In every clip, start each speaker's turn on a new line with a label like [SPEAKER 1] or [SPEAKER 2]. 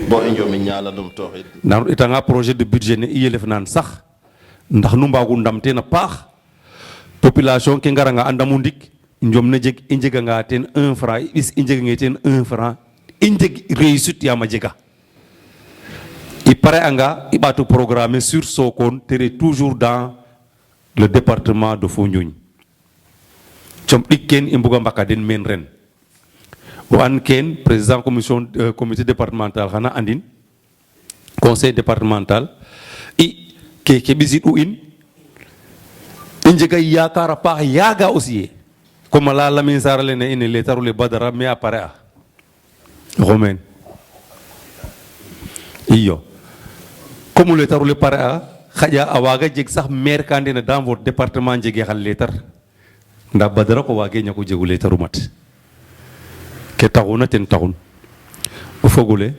[SPEAKER 1] bo enjomi ñala dum toxit
[SPEAKER 2] ndax itanga projet de budget ne yelef nan sax ndax nu mbagu ndamte na paax population ke ngara nga andamu ndik njom na jeg injega nga ten 1 franc is injega nga ten 1 franc injeg réussite ya ma jega i pare anga i batu programmer sur Sokone tere toujours dans le département de Foundiougne com dikken i mbuga mbaka den men ren o an ken président commission comité départemental xana andin conseil départemental i ke bisit u in injega yakara pa yaga aussi comme la Lamine Sara lene ine le tarule badara mais apparaît a romain iyo comme le tarule para a xaja awaga jeg sax maire kandina dans votre département jege xal letar nda badara ko wage ñako jegu letaru mat ke taxuna ten taxun o fogule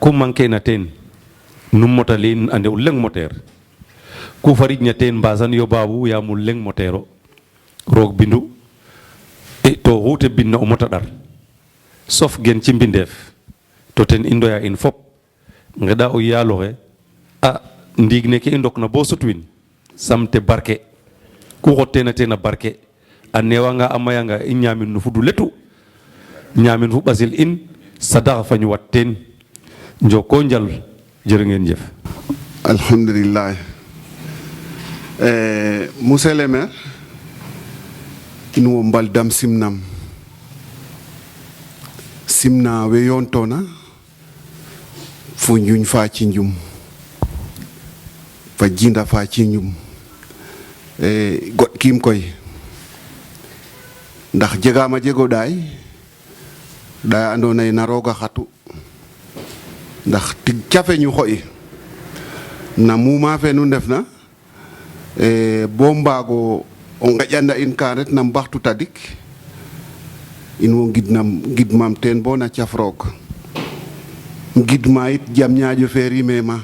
[SPEAKER 2] ku manke na ten num motalin ande u leng moteur ku farid nya ten mbasan yo babu ya mu leng motero rog bindu e to route binna o mota dar sauf gen ci mbindef to ten indoya in fop ngeda o yaloxe a ndig ne ke indok na bo sutwin samte barke ku xotena tena barke a newanga a mayanga i ñamin no fudu letu ñamin fu basil in sadaxa fañu wat ten njoko njal jërë ngeen jëf
[SPEAKER 3] alhamdulillah monsieur le maire ino mbaldam simnam simna we yontona Foundiougne fa ci njum fa jinda fa ci njum got kim koy ndax jegama jego day ando nay na roga xatu ndax tig cafe ñu xoy na muma fe nu ndefna bo mbago o ngajanda in ka ret na mbaxtu tadik in wo gidmam ten bo na cafrok gidma it jam ñaajo feri mema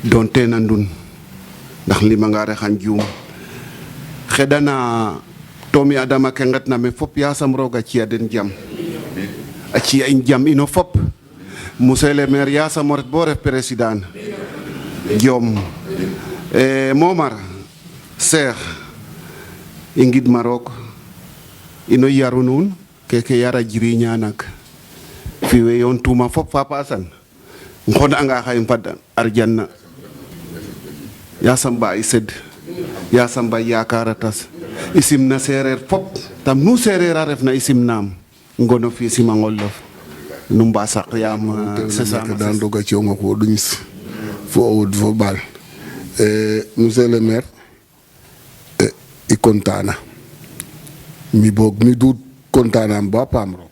[SPEAKER 3] don ten andun ndax lima nga re xan juum xedana tomi adama ke ngatna me fop ya sam roga ci den jam a ci in jam ino fop monsieur le maire ya sam ret bo ref président jom momar Cheikh ingid marok ino yaru nun keke yara jiri ñanak fi we yon tuma fop fa pasan ngon anga xay fad arjanna ya samba ised ya samba yakara tas isim na serer fop tam nu serer a refna isim nam ngono fi sima ngolof nu mbasa qiyam sesa
[SPEAKER 4] dan doga ci ongo ko dunis fo wud fo bal monsieur le maire i kontana mi bog mi dut kontana ba pamro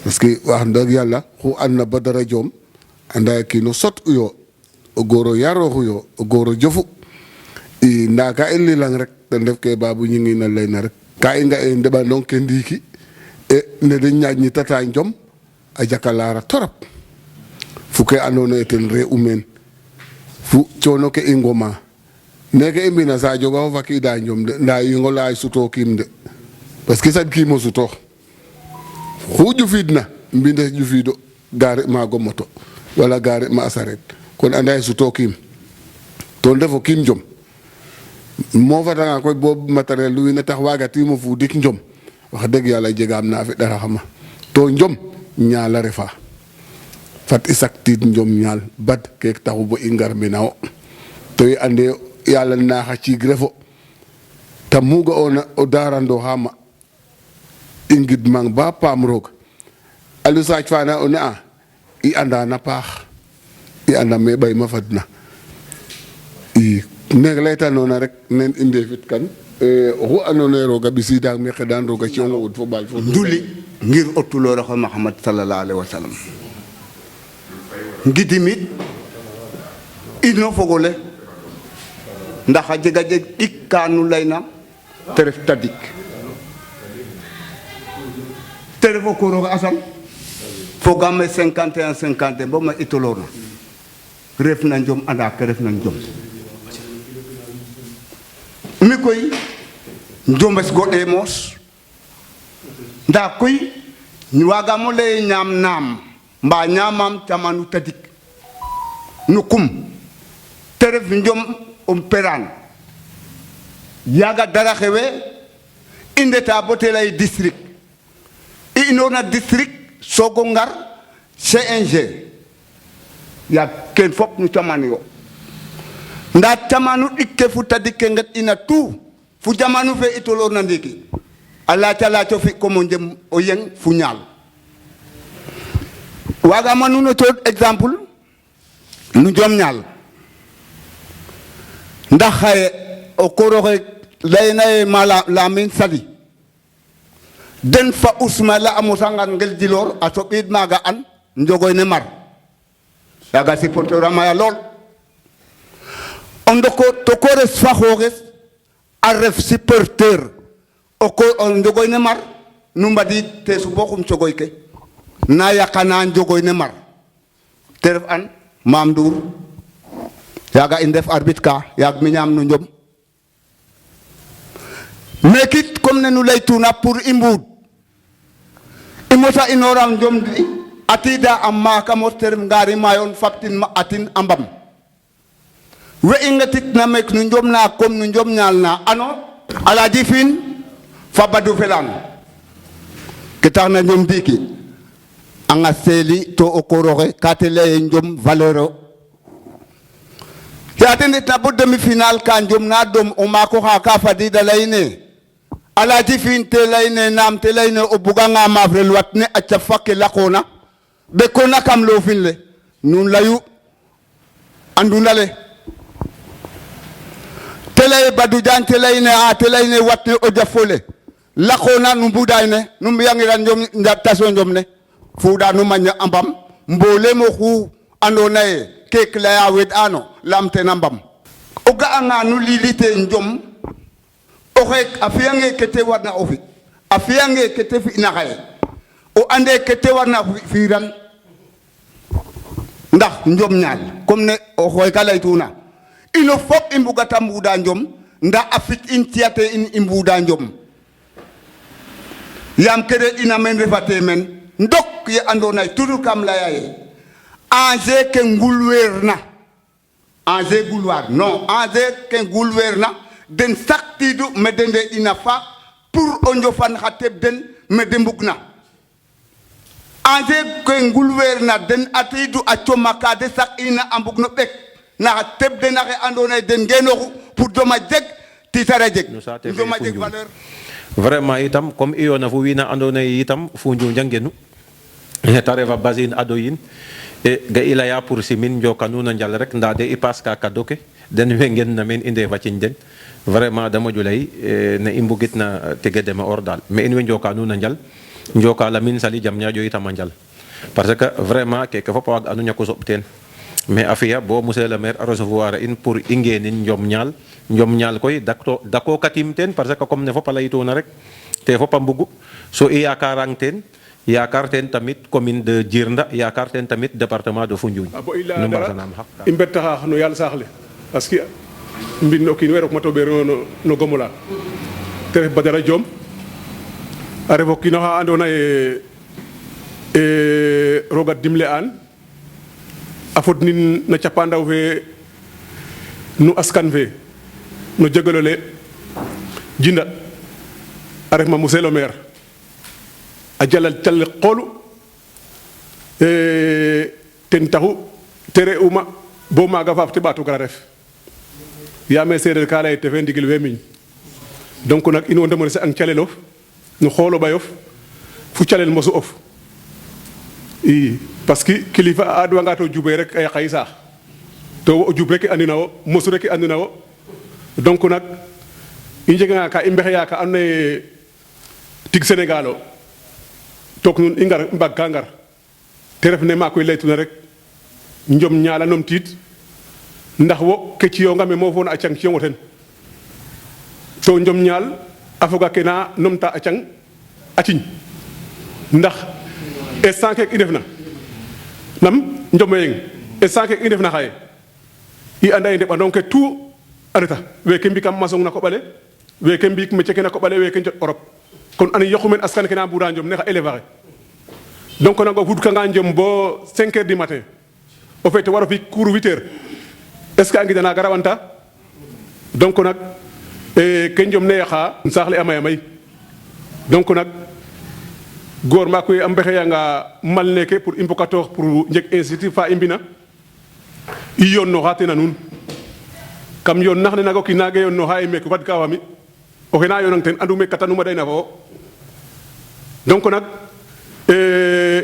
[SPEAKER 4] parce que wax ndag yalla xu anna badara jom anda ki no sot yo goro yaro yo goro jofu i ndaka elli lang rek den def ke babu ñi ngi na lay na rek ka inga e ndeba non ke ndiki e ne de ñaaj ni tata njom a jakalara torop fu ke andona eten re umen fu chono ke ingoma neke imbina sa joga fa ki da njom de nda yingo lay suto kim de parce que sad kimo suto xuju fidna mbinde ju fido gare ma go moto wala gare ma saret kon anday suto kim to ndefo kim njom mo fa nga koy bob matériel lu ne tax waga timo fu dik njom wax deug yalla jegam na fi dara xama to njom ñaala refa fat isakti njom ñaal bad ke taxu bo ingar minaw to yi ande yalla naxa ci grefo ta muga ona o darando hama ingid mang ba pam rog alu saaj fana ona i anda na pax i anda me bay ma fadna i nek layta nona rek nen inde fit kan ru anone roga bisida me xedan roga ci on wud fo bal fo
[SPEAKER 5] duli ngir otulo ko Muhammad sallallahu alaihi wasallam ngidimit ino fogole ndax a jega jeg ikkanu layna te ref tadik te ref o koroga asan fogame 51-50 bo ma itolorna ref na njom anda ke ref na njom mi koy njomes goɗe moos nda koy waga mo le ñam nam mba ñamam tamanu tadik nukum teref njom peran yaga dara xewe indeta botelay district inona district sogo ngar CNG ya ken fop nu tamanu yo nda tamanu ikke fu tadik ngat ina tout fu jamanu fe itolo na ndiki ala tala to fi ko mo ndem o yeng fu ñaal waga manu no to exemple nu jom ñaal ndax xaye o koroxe layna mala la min sali den fa usma la amosangan ngel dilor a soɓid maga an njogoy ne mar yaga supporter amaya lool on doko to kores fa xooxes a ref supporter o ko on njogoy ne mar nu mbadi te su bokum cogoy ke na yaqana njogoy ne mar te ref an Mam Ndour yaga in def arbitre ka yag mi ñam no njom mekit comme ne nu lay tuna pour imboud imota inoram njom di atida amma kamoster ngari mayon faptin ma atin ambam we ingatit na mek nu njom na comme nu njom ñal na ano ala difin fa badu felan ke tax na njom diki anga seli to okoroxe katele njom valeur yaate ndet na bo demi final ka njom na dom o mako xa ka fadida layne ala difin te layne nam te layne o buganga mafrel watne a cafake lakona be kona kam lo fin le nun layu andunale telay badu jan telay ne a telay ne watne o jafole lakona nu budayne nu mbiyangira njom taso njom ne fuda nu manya ambam mbole mo khu andona e ke klaya wed ano lamte nambam o ga anga nu lilite njom o xek afiyange kete warna ofi afiyange kete fi na xaye o ande kete warna firan ndax njom ñaal comme ne o xoy ka laytuna ino fop imbugata mbuda njom nda afit in tiate in imbuda njom yam kede ina men refate men ndok ye andona tudu kam la yaye anje ke ngulwerna anje gulwar non anje ke ngulwerna den saktidu medende ina fa pour onjo fan khateb den medembugna anje ke ngulwerna den atidu acomaka de sak ina ambugno bek na tebde na ke andona den genoxu pour doma jeg titara jeg doma jeg valeur
[SPEAKER 6] vraiment itam comme iyo na fu wina andona itam fu nju jangenu tareva basin adoyin e ga ilaya pour simin jokanu na njal rek nda de i passe ka kadoke den wengen na men inde facin den vraiment dama julay na imbugit na tege dema ordal mais in we jokanu na njal njoka la min sali jam ñaajo itam njal parce que vraiment ke fop wag anu ñako sopten mais afia bo monsieur le maire recevoir in pour ingenin njom ñal koy dako katim ten parce que comme ne fop lay tona rek te fop mbugu so i yakarang ten yakar ten tamit commune de Djirnda yakar ten tamit département de Foundiougne
[SPEAKER 7] abo illa dara imbetta no yalla saxle parce que mbin no kin wero mato be no gomola te badara jom a refo kino xa andona ye roga dimle an a fod nin na capandaw fe nu askan fe no jegalole jinda a ref ma monsieur le maire a jalal cal qolu ten taxu tere uma bo maga faaf te ɓaatu gara ref yaame sereer ka lay tefe ndigil we miñ donc nak in wo ndemone se ang calelof no xoolo ɓayof fu calel mosu of i parce que kilifa a adwanga to jube rek ay xay saax to o jub rek andina wo mosu rek andina wo donc nak i njeganga ka i mbexeya ka andona ye tig Sénégal o took nun i ngar mbag ka ngar te ref ne maa koy laytuna rek njom ñaala nom tiid ndax wo ke ciyonga me mo foona a cang ciyongo ten to njom ñaal a foga ke na nomta a cang a ciñ ndax instant kek i ndef na nam njom yeng instant kek i ndef na xaye i anda ye ndeɓandong ke tout a reta weke mbikam masong na koɓale weke mbik métier ke na koɓale weke njot Europe kon ani yoqu men askan ke na mbura njom ne xa élève axe donc nag o fud ka nga njom bo 5 heures du matin o fait waro fi cours 8 heures est ce que a ngidana ga rawanta donc nag ke njom ne yaqa saax le a maya may donc nag goor maak we a mbexeyanga mal neke pour i mbokatoox pour njeg institut fa i mbina i yoonnooxa ten a nuun kam yoon nax ne naga o kiin naga yoonnooxa ye meeke fad ka fami oxe na yoonang ten andume katanuma dayna fo wo donc nag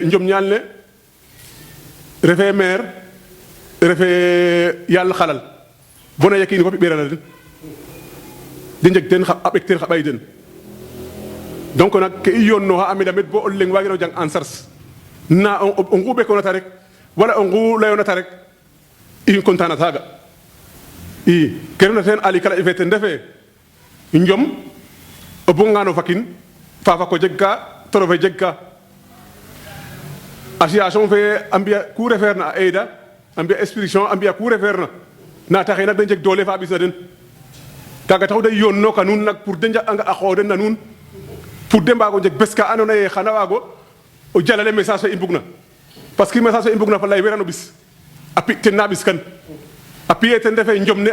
[SPEAKER 7] njom ñaal ne refe maire refe yaal xalal bona yekiin fop i ɓeerana den de njeg ten a ɓek ten xa ɓay den donc nag ke i yoonnooxa a meɗamet bo o leng waagino jang en charge na o ngu ɓekoonata rek wala o ngu layoonata rek i content na taaga i ke refna teen ali kala i fe ten refe njom o bugangano fakin fafak o jeg ka trophée jeg ka association fe a mbiya ku refeer na a aida a mbiya expedition a mbiya ku refeer na taxe nak de njeg doole fa ɓis na den kaaga taxu de yoonnooka nuun nak pour de nja'anga a xoox den na nuun pour de mbaago njeg bes ka andoona yee xana waago o jalale message fe i mbugna parce que message fe i mbugna fa lay werano ɓis a pi ten na ɓis kan a piye ten refe njom ne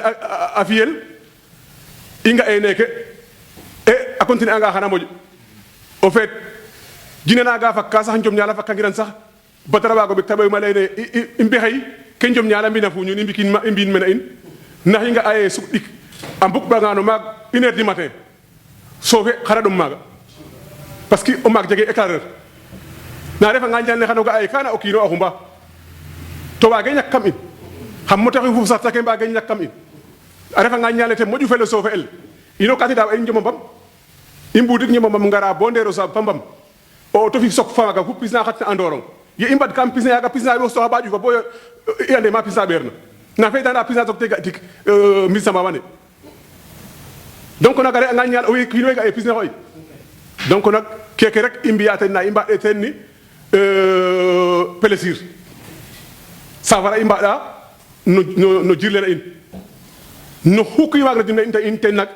[SPEAKER 7] a fiyel i nga'e neeke a continuer anga xana moƴ au fait jine naga fakka sax njom ñaala fakkangiran sax batara waago ɓek ta ɓoyuma leyne i mbexey ke njom ñaala mbina fuñun i mbi'in mene in ndax i nga'a ye suq ɗik a mbugɓangano maag 1 heure du matin soofe xana ɗom maaga parce que o maag jege éclaireur na refanga njal ne xano ga'a ye kana o kiino a xumba to waage ñak kam in xam mo taxi fuf sarta ke mbaage ñak kam in a refanga ñaale te moƴu fele soofe el ino ka tida i njoma mbam i mbudik ñoma mbam ngara bo ndeero sa fa mbam o auto fi sok faaga fu pisna xatna andorong ye i mbad kam pisna yaga pisna ɓe soxa ba ƴufa bo i ande ma pisna ɓeerna na feytana pisna sok te ga tik mbisama wane donc nag a re'anga ñaal o kiin we ga e pisne xoy donc nag keke rek i mbiya ten na i mbaɗe ten ni plaisir safara i mbaɗa no jirlena in no xuk i waagna dimna in ten nag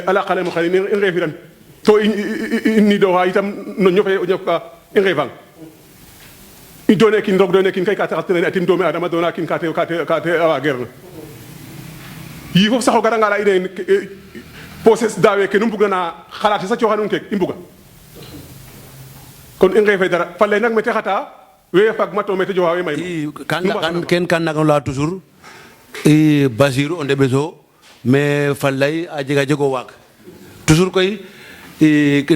[SPEAKER 7] ala qalemo xane i ngeefiran to i nidoxa itam no ñofe o ñof ka i ngeefang i doone kin roog doone kin kay ka taxat tene a tim doomi adama doona kin kate a waageerna yi foof sax o garanga la ine process daawe ke nu mbugna na xalaate sa cooxa nuun keek i mbuga kon i ngeefe dara fa lay nag mete xata we fag ma to mete joxa we may
[SPEAKER 8] ken kan nagam la toujours i Basiru o ndeɓeso mais fa lay a jega jego waag toujours koy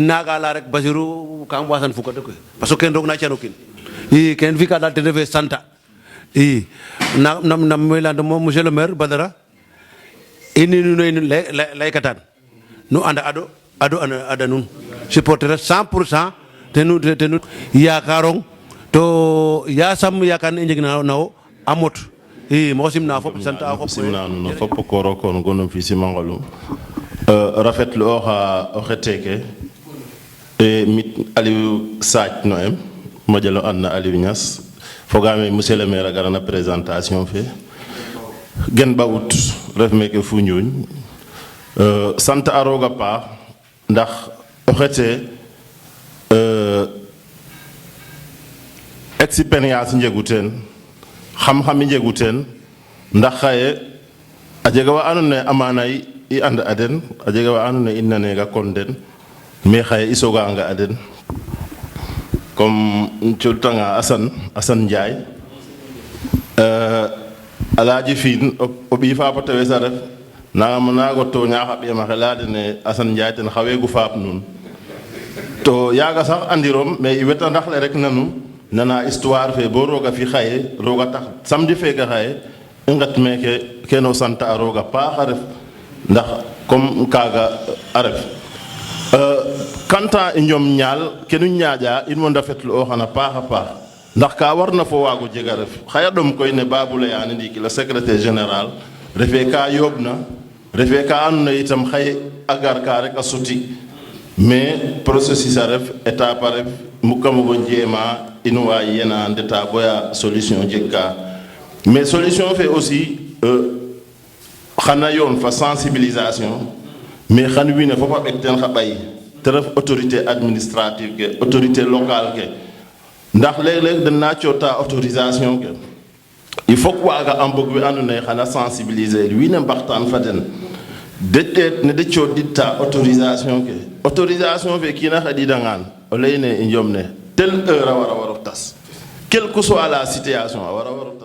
[SPEAKER 8] naga la rek Basiru kam wasan fukate koy parce que ken roog na cano kin i ken fi ka dal ten refe santa i nam welande mo monsieur le maire Badara ini nuno laykatan nu anda ado ada nun supporter 100% tenu yakarong to yasam yakan injeg nawo amot i mo simna fop santa fop
[SPEAKER 1] simna no fop ko kon gono fi simangolu rafetlu o xeteke e mit Aliou Sadj noem modelo anna Aliou Niass fogame monsieur le maire garana présentation fe gen bawut ref meke Foundiougne sant a roga paax ndax o xete expérience njegu teen xam-xam i njegu teen ndax xaye a jega wa andoona yee amaana i and a den a jega wa andoona yee i naneega kon den mais xaye i sooga nga a den comme cultanga Assane Ndiaye alaaji fiin o ɓii faap o tewes a ref naago tooñaa xa ɓeem axe laya dene Assane Ndiaye ten xaweegu faap nuun to yaaga sax andirom mais i weta ndax le rek nanu nana histoire fe bo rooga fi xaye rooga tax samedi feeke xaye i nget meeke keno sant a rooga paax a ref ndax comme kaaga a ref kanta i njom ñaal kenu ñaaƴa in mo ndafetlu o xana paax a paax ndax ka warna fo waago jeg a ref xaya ɗom koy ne Babou leyaani ndiiki le secrétaire général refe ka yooɓna refe ka andoona yee itam xaye a gar ka rek a suti mais processus a ref étape a ref mukka mogo njeema in wa yena ndeta boya solution jeg ka mais solution fe aussi xana yoon fa sensibilisation mais xan wiin we fop a ɓek teen xa ɓay te ref autorité administrative ke autorité locale ke ndax léeg-léeg danaa coota autorisation ke il faut que waaga am bëgg wi andoona yee xana sensibiliser wiin we mbaxtaan fa den de ɗeet ne de coɗitta autorisation ke autorisation fe kiina xaɗiidangaan o layne i njom ne telle heure a wara waro tas quelle que soit la situation a wara waro